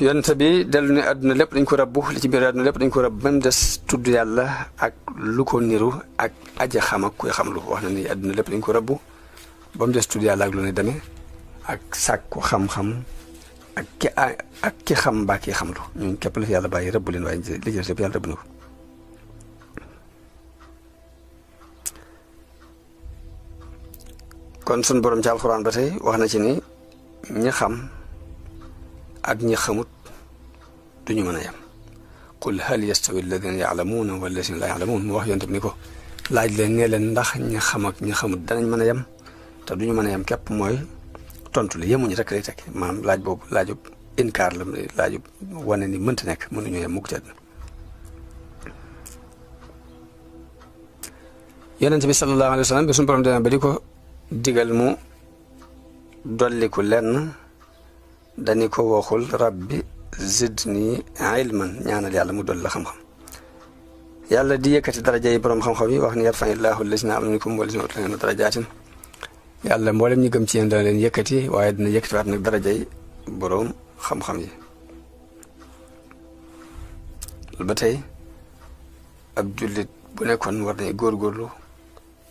yonent bi dellu ne àdduna lépp dañ ko rabbu li ci biir àdduna lépp dañ ko rabb même des tudd yàlla ak lu ko niru ak aja xam ak kuy xam lu wax na ni àdduna lépp dañ ko rabbu ba mu des tudd yàlla ak lu ne demee ak sàkku xam-xam ak ki xam mbaa ki xam lu ñun képp la fi yàlla bàyyi rëbb leen waaye li ci des lépp yàlla rëbb na ko kon sun borom ci alxuraan ba tey wax na ci ni ñi xam ak ñi xamut duñu mën a yem qul hal yastawi alladina yaalamuuna walladina laa yaalamuun mu wax yonte bi ni ko laaj leen nee leen ndax ñi xam ak ñi xamut danañ mën a yem te duñu mën a yem képp mooy tontu la yemuñu rek lay teg maanaam laaj boobu laajub inkaar la laajub wane ni mënta nekk mënuñu yem mukk ci àdduna yonente bi sallallahu alayhi wa sallam bi suñu borom demee ba di ko digal mu dolliku lenn dani ko waxul rabbi zidni ilman ñaanal yàlla mu dolli la xam-xam yàlla di yëkkati daraja yi borom xam-xam yi wax ni yarfa'illaahu llaziina aamanu minkum wallaziina uutul ilma darajaatin yàlla mboolem ñi gëm ci yéen dana leen yëkkati waaye dina yëkkati waat nag daraja yi borom xam-xam yi ba tey ab jullit bu nekkoon war nañ góorgóorlu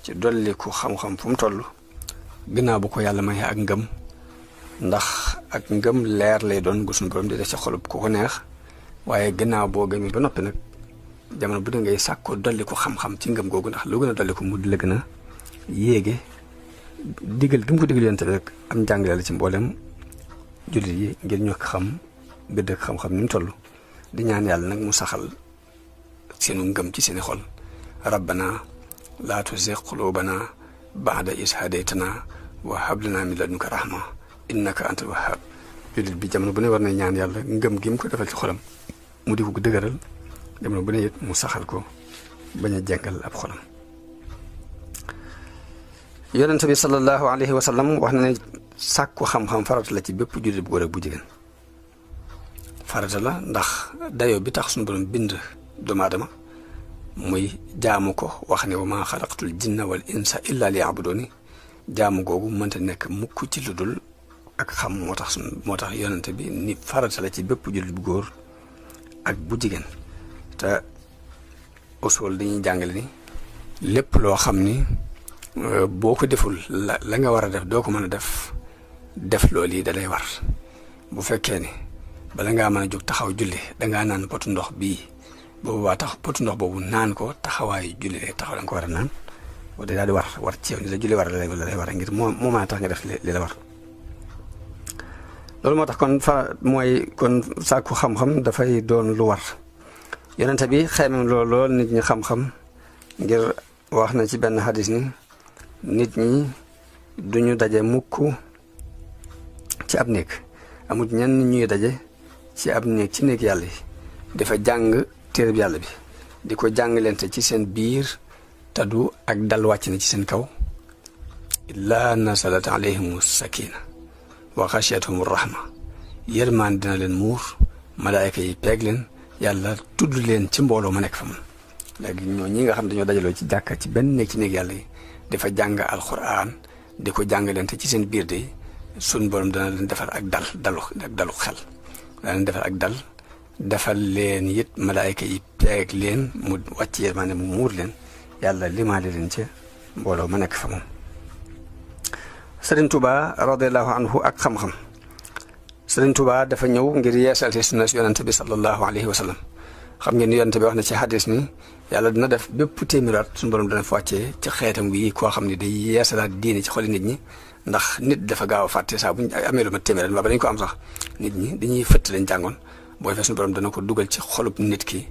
ci dolliku xam-xam fu mu toll ginnaaw bu ko yàlla may ak ngëm ndax ak ngëm leer lay doon gu suñu borom di def ci xolub ku ko neex waaye ginnaaw boo gëmee ba noppi nag jamono bu ne ngay sàkkoo dolli ko xam-xam ci ngëm googu ndax lu gën a dolli ko mu di la gën a yéege digal gi mu ko digal yonte rek am njàngale la ci mboolem jullit yi ngir ñu xam gëdd ak xam-xam ni mu toll di ñaan yàlla nag mu saxal seenu ngëm ci seeni xol rabbana laa tuzigh qulubana ba'da iz hadaytana wa hab lana min ladunka rahma innaka antal wahhab jullit bi jamono bu ne war na ñaan yàlla ngëm gi mu ko defal ci xolam mu di ko dëgëral jamono bu ne it mu saxal ko bañ a jàngal ab xolam yonent bi sallallahu alayhi wa sallam wax na ne sàkku xam-xam farata la ci bépp jullit bu góor ak bu jigéen farata la ndax dayoo bi tax suñu borom bind doomu aadama muy jaamu ko wax ne wa maa xalaqtul jinna wal insa illa liya'buduni jaamu googu mënta nekk mukk ci lu dul ak xam moo tax yonent bi ni farata la ci bépp jullit bu góor ak bu jigéen te usul dañuy jàngale ni lépp loo xam ni boo ko deful la nga war a def doo ko mën a def loolu yi da lay war bu fekkee ni bala ngaa mën a jóg taxaw julli dangaa naan potu ndox bii boobu waa tax potu ndox boobu naan ko taxawaayu julli lay taxaw da nga ko war a naan boo daal di war ci yow ni la julli war la lay war ngir moo mën a tax nga def li la war loolu moo tax kon sàkku xam-xam dafay doon lu war yonente bi xeymem lool nit ñi xam-xam ngir wax na ci benn xadis ni nit ñi duñu daje mukk ci ab néeg amut ñenn ñuy daje ci ab néeg ci néeg yàlla yi dafa jàng téereb yàlla bi di ko jàngalante ci seen biir taddu ak dal wàcc na ci seen kaw illaa nasalat alayhimu sakina wa xashiyatuhum rahma yërmaan dina leen muur malaayka yi peeg leen yàlla tudd leen ci mbooloo ma nekk fa mun léegi ñoo ñi nga xam dañoo dajaloo ci jàkka ci benn néeg ci néeg yàlla yi dafa jàng alquran di ko jàngalante ci seen biir de sun borom dana leen defal ak dalu xel dana leen defal ak dal defal leen it malaayka yi peeg leen mu wàcc yërmaane mu muur leen yàlla limaale leen ca mbooloo ma nekk fa moom Sëriñ Tuuba radiallahu anhu ak xam-xam Sëriñ Tuuba dafa ñëw ngir yeesal ci sunna si yonente bi sallallahu alayhi wa sallam xam ngeen ni yonente bi wax na ci xadis ni yàlla dina def bépp téeméeraat suñu borom dana fa wàccee ci xeetam wi koo xam ne day yeesalaat diine ci xoli nit ñi ndax nit dafa gaaw a fàtte saa buñ amee lu ma téeméeraat mbaa ba dañ ko am sax nit ñi dañuy fëtt lañ jàngoon booy fee suñu borom dana ko dugal ci xolub nit ki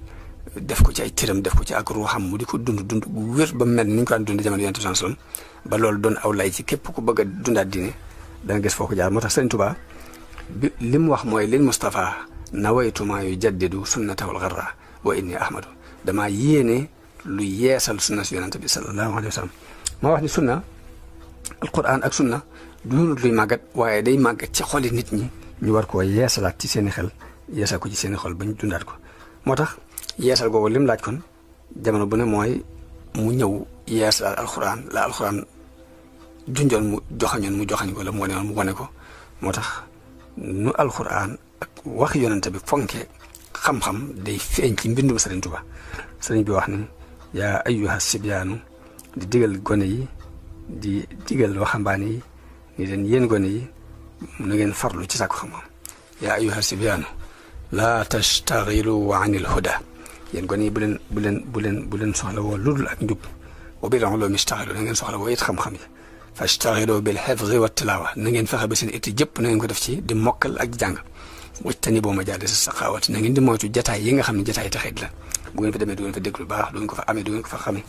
def ko ci ay tiram def ko ci ak ruuxam mu di ko dund gu wér ba mel ni ñu ko daan dund jamono yonente bi sallallahu alayhi wasallam ba loolu doon aw lay ci képp ku bëgg a dundaat diine dana gis foo ko jaar moo tax Sëriñ Tuubaa bi li mu wax mooy lil Mustafa nawaytu maa yujaddidu sunnatahul gharra wa inni ahmadu damaa yéene lu yeesal sunna si yonente bi sallallahu alayhi wa sallam maa wax ni sunna alquran ak sunna duunut luy màggat waaye day màggat ci xoli nit ñi ñu war koo yeesalaat ci seeni xel yeesal ko ci seeni xol ba ñu dundaat ko moo tax yeesal googu lim laaj kon jamono bu ne mooy mu ñëw yeesalaat alquran la alquran junjoon mu joxañ ko la mu wane ko moo tax nu alquran ak wax yonente bi fonke xam-xam day feeñ ci mbindum Sëriñ Tuba sëriñ bi wax ni yaa ayyuha sibyaanu di digal gone yi di digal waxambaane yi ni leen yéen gone yi na ngeen farlu ci sàkku xam-xam yaa ayyuha sibyaanu laa tastaxilu anil huda yéen gone yi bu leen soxla woo ludul ak njub wa bil ulumi istaxilu na ngeen soxla woo it xam-xam yi fastaxilu bil xifzi wa tilaawa na ngeen fexe ba seen itti jëpp na ngeen ko def ci di mokkal ak jàng wajtani boo ma jaade sa saqaawat na ngeen di moytu jataay yi nga xam ne jataay taxit la bu ngeen fa demee du ngeen fa déglu baax du ngeen ko fa amee du ngeen ko fa xamee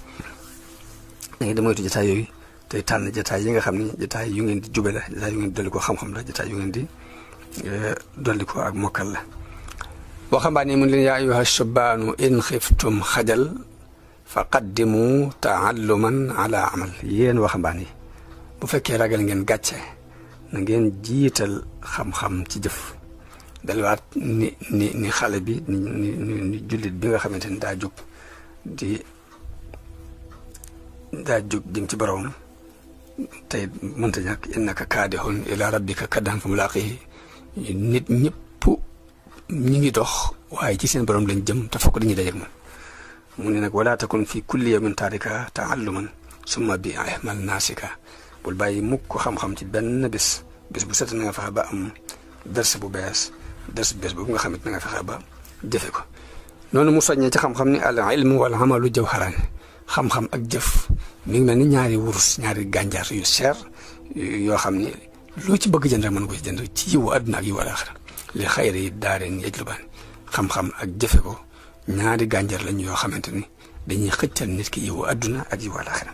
na ngeen di moytu jataay yooyu tey tànn jataay yi nga xam ne jataay yu ngeen di jube la jataay yu ngeen di dolli ko xam-xam la jataay yu ngeen di dolli ko ak mokkal la waxambaane mun leen yaa ayyuha shubaanu in xiftum xajal fa qaddimu taalluman ala amal yéen waxambaane yi bu fekkee ragal ngeen gàcce na ngeen jiital xam-xam ci jëf dalwaat ni xale bi ni jullit bi nga xamante ni daa jóg jëm ci boromam tey mënta ñàkk innaka kaadihun ila rabbika kaddan fa mulaaqihi nit ñëpp ñi ngi dox waaye ci seen borom lañ jëm te fokk dañuy dajeek moom mu ne nag wala takun fi kulli yawmin taarika taalluman summa bi ahmal naasika bul bàyyi mukk xam-xam ci benn bés bu set na nga fexe ba am dars bu bees boobu nga xamit na nga fexe ba jëfe ko noonu mu soññee ci xam-xam ni al ilmu wal amalu jawharaan xam-xam ak jëf mi ngi mel ni ñaari wurus ñaari gànjar yu seer yoo xam ni loo ci bëgg jënd rek mën ko ci jënd ci yiwu àdduna ak yiwu alaaxira li xayri yi daareen yajlubaan xam-xam ak jëfe ko ñaari gànjar lañ yoo xamante ni dañuy xëccal nit ki yiwu àdduna ak yiwu alaaxira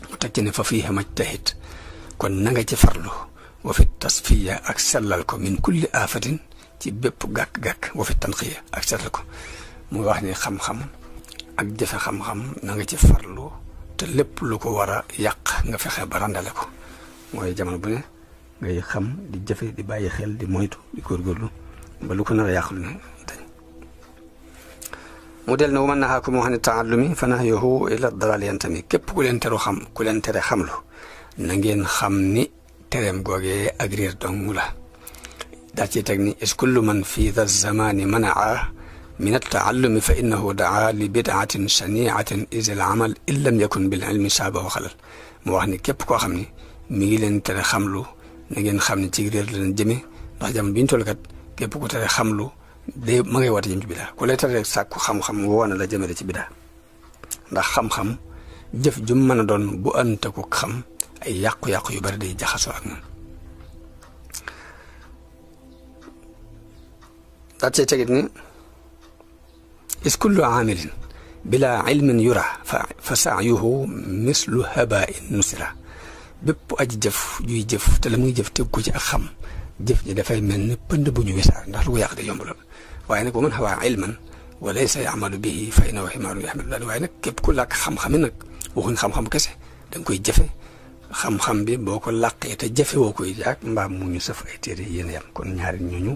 mu teg ci ne fa fiihi majtahid kon na nga ci farlu wa fi tasfiya ak sellal ko min kulli aafatin ci bépp gàkk-gàkk wa fi tanqiya ak sellal ko muy wax ni xam-xam ak jëfe xam-xam na nga ci farlu te lépp lu ko war a yàq nga fexe ba randale ko mooy jamono bu ne ngay xam di jëfe di bàyyi xel di moytu di góorgóorlu ba lu ko nar a yàqul ne dañ mu del ne wa man nahaakum an taallumi fa nahyuhu ila dalal yantami képp ku leen tere xamlu na ngeen xam ni tereem googee ak réer dong la daa ci teg ni is kullu man fi dha zamani manaa min altaallumi fa innahu daa li bidaatin shaniatin is al amal in lam yakun bil ilmi saaba wa xalal mu wax ni képp koo xam ni mi ngi leen tere xamlu na ngeen xam ne ci réer la leen jëme ndax jamono bi ñu toll kat képp ku tere xamlu day ma ngay woote jëm ci bidaa ku lay tere sàkku xam-xam woona la jëmale ci bidaa ndax xam-xam jëf ju mën a doon bu ante ko xam ay yàqu-yàqu yu bari day jaxasoo ak moom daa cee tegit ni is kullu aamilin bila ilmin yura fa saayuhu mislu habain nusira bépp aji jëf juy jëf te la muy jëf teg ko ci ak xam jëf ji dafay mel ni pënd bu ñu wisaar ndax lu ko yàq day yomb lool waaye nag wa man hawaa ilman wa laysa yamalu bihi fa innahu himaarun yaxmilu daal waaye nag képp ku làkk xam-xami nag waxuñ xam-xam kese da nga koy jëfe xam-xam bi boo ko làqee te jëfe woo koy jaag mbaam mu ñu sëf ay téere yéen yam kon ñaari ñooñu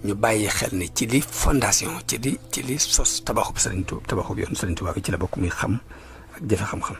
ñu bàyyi xel ne ci li fondation ci li sos tabaxub yoon Sëriñ Tuubaa bi ci la bokk muy xam ak jëfe xam-xam